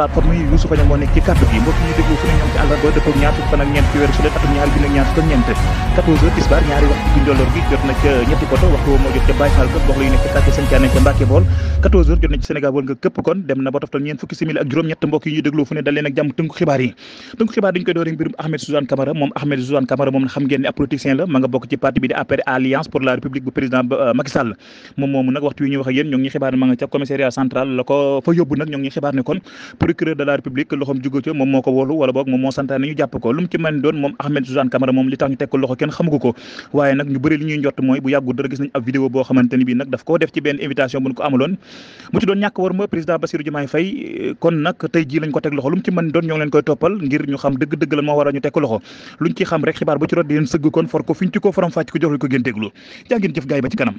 plateforme yi Youssoupha Niang moo nekk ci kàddu gi mbokk ñu déglu fu ne ñoom ci àllarba dëppoo ñaar fukk fan ak ñeent ci weeru sulet atum ñaari junni ak ñaar fukk ak ñeent 14 heures tisbaar ñaari waxtu ci njolloor gi jot na ca ñetti poto waxtu moo jot ca Baye Fall gox la yu nekk ca quartier Sancane ca Mbacke Bool 14 heures jot na ci Sénégal wër nga këpp kon dem na ba toftal ñeent fukki simili ak juróom-ñett mbokk yi ñu déglu fu ne dal leen ak jàmm tënku xibaar yi dañ koy doore mbirum Ahmed Suzanne Camara moom Ahmed Suzanne Camara moom xam ngeen ne ab politicien la ma nga bokk ci parti bi di APR Alliance pour la République bu président Macky Sall moom moomu nag waxtu wi ñuy wax ak yéen ñoo ngi xibaar ne ma nga ca commissariat central la ko fa yóbbu nag ñoo ngi xibaar ne kon procureur de la République loxoom jugo ca moom moo ko wolu wala boog moom moo santaane ñu jàpp ko lu mu ci mën doon moom Ahmed Suzanne Camara moom li tax ñu teg ko loxo kenn xamugu ko waaye nag ñu bëri li ñuy njott mooy bu yàggul dara gis nañ ab vidéo boo xamante ni bii nag daf koo def ci benn invitation bu ñu ko amaloon mu ci doon ñàkk war ma président Bassirou Diomaye Faye kon nag tey jii lañ ko teg loxo lu mu ci mën doon ñoo ngi leen koy toppal ngir ñu xam dëgg-dëgg la moo war a ñu teg ko loxo luñ ci xam rek xibaar bu ci rot di leen sëgg kon for ko fiñ ci ko faram fàcc ko jox ko ngeen déglu jaa ngeen jëf gaay ba ci kanam